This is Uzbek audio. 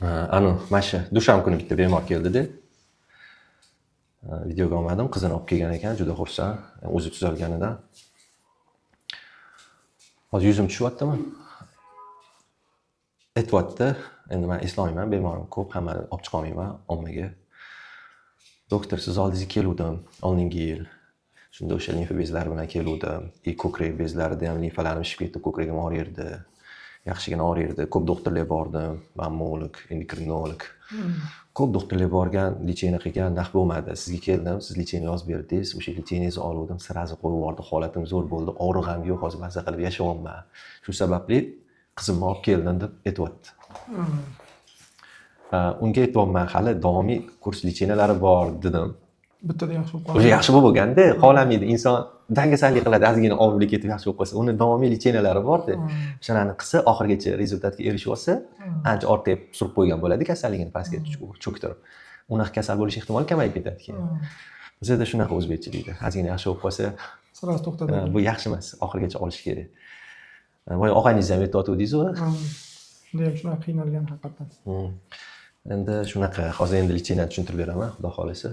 Anu, mana shu dushanba kuni bitta bemor keldida. Videoga olmadim, qizini olib kelgan ekan, juda xursand, o'zi tuzalganidan. Hozir yuzim tushyaptimi? Aytyapti, endi man eslolmayman, bemorim ko'p, hammani olib chiqolmayman ommaga. Doktor, siz oldingizga keluvdim oldingi yil. Shunda o'sha limfa bezlari bilan keluvdim. И ko'krak bezlarida ham limfalarim shishib ketdi, ko'kragim og'riydi. Yaxshigina og'riydi. Ko'p doktorlarga bordim, mammolog, endokrinolog. Ko'p doktorlarga borgan, лечение qilgan, naf bo'lmadi. Sizga keldim, siz лечение yozib berdingiz, o'sha лечение ngizni oluvdim, сразу qo'yib yubordi, holatim zo'r bo'ldi, og'riq ham yo'q, hozir maza qilib yashayapman. Shu sababli qizimni olib keldim, deb aytyapti. Unga aytyapman, hali davomiy kurs лечения lari bor, dedim. Bittada yaxshi bo'lib qoldi. Уже yaxshi bo'lib bo'lganda, xohlamaydi inson, dangasalik qiladi, ozgina og'irlik ketib yaxshi bo'lib qolsa. Uni davomiy лечения lari borda, o'shalarni qilsa, oxirigacha результат ga erishib olsa, ancha orqaga surib qo'ygan bo'ladi kasalligini, pastga cho'ktirib, unaqa kasal bo'lish ehtimoli kamayib ketadi keyin. Bizada shunaqa, o'zbekchilikda ozgina yaxshi bo'lib qolsa, Сразу to'xtatadi. Bu yaxshi emas, oxirigacha olish kerak. Boya og'ayningiz ham aytyotgandingizu. Unda ham shunaqa qiynalgan haqiqatdan. Endi shunaqa, hozir endi лечение ni tushuntirib beraman, xudo xohlasa.